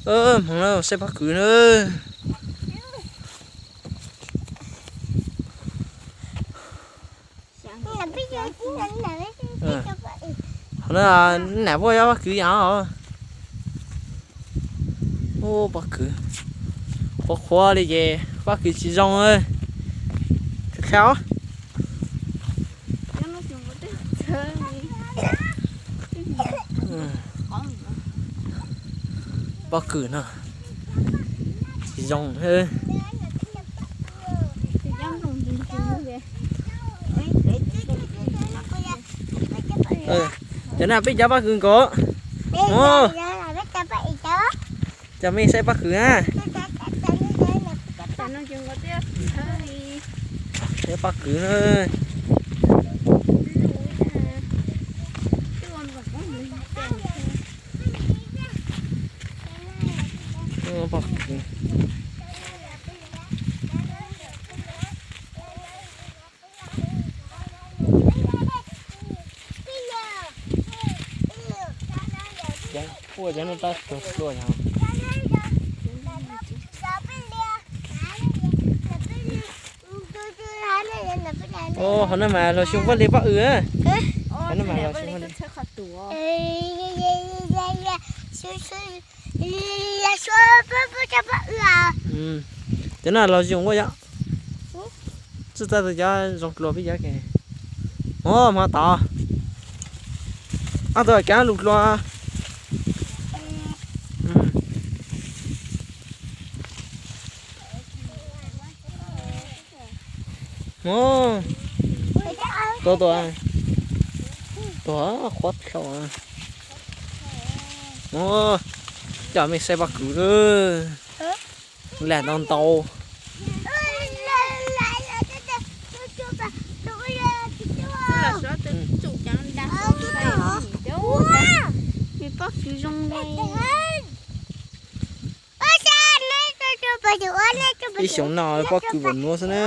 Hmoov na, saib pob kws na. Qhov no nam puaj yob pob kws yam os. Ub, pob kws qhuav qhuav li ces pob kws tsis zoo. Qhia os. Pob kws no tsis zoo. Cov no peb cov pob kws nkaus. Cov mej saib pob kws na. Pob kws na. Ua cov no tab tus tua yog. Qhov no mas los xyoo vaj li pob kws. Qhov no mas los xyoo vaj li. Cov no los zoo ua yom. Txij txaj tus cov zoo dlua peb cov ke. Ov, hmo tod. Ob tug kav lus dlua. Ov, tua tua, tua qhuav dlhau. Ov, coj mej saib pob kws lawm. Lam ntau ntau. Pob kws zoo li. Ib xyoos no pob kws pom nuav xwb na.